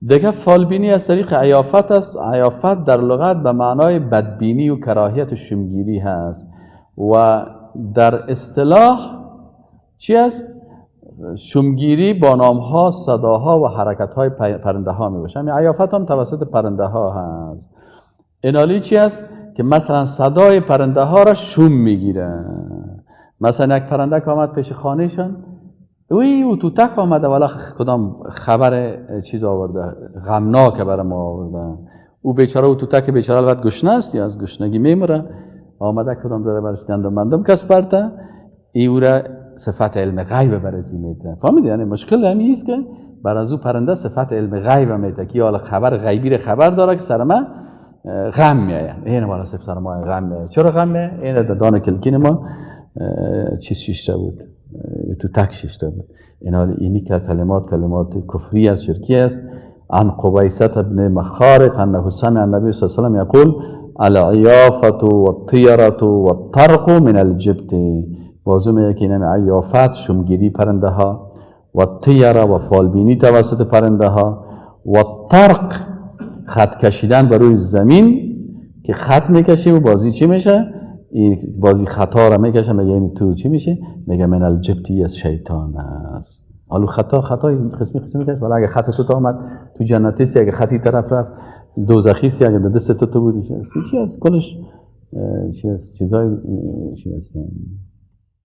دیگه فالبینی از طریق عیافت است. عیافت در لغت به معنای بدبینی و کراهیت و شومگیری هست و در اصطلاح چی است؟ شومگیری با نامها، صداها و حرکت‌های پرنده ها می باشه. همین عیافت هم توسط پرنده ها هست. انالی چی است؟ که مثلا صدای پرنده ها را شوم میگیره. مثلا یک پرنده که آمد پیش خانهشان، اوی او توتک آمده، ولی کدام خبر چیز آورده، غمناک برای ما آورده. او بیچاره، او توتک بیچاره البته گشنه است یا از گشنگی میمره، آمده کدام داره برش گندم مندم کس پرته، ای او را صفت علم غیب برازی میده. فهمیدی؟ یعنی مشکل همین است که بر از او پرنده صفت علم غیب میده که حالا خبر غیبی را خبر داره که سر ما غم میآید. این والا سر ما غم میآید. چرا غم میآید؟ این در دان کلکین ما چیز شیشته بود، تو تک شیشته بود. اینا اینی که کلمات کفری است، شرکی است. عن قبیصة ابن مخارق انه سمع النبی صلی الله علیه و سلم یقول العیافة والطیرة والطرق من الجبت. بازو میگه که اینم عیافت، شومگیری پرنده ها، و طیره و فالبینی توسط پرنده ها، و طرق خط کشیدن بر روی زمین که خط میکشی و بازی چی میشه؟ این بازی خطا را میکشه، میگه این تو چی میشه؟ میگه من الجبتی از شیطان است. حالا خطای قسمی قسمی میکشه، ولی اگه خط تو تا آمد تو جنتی سی، اگه خطی طرف رفت دوزخی سی، اگه دست تو تو بودی چی از کلش چی از چیزای چی از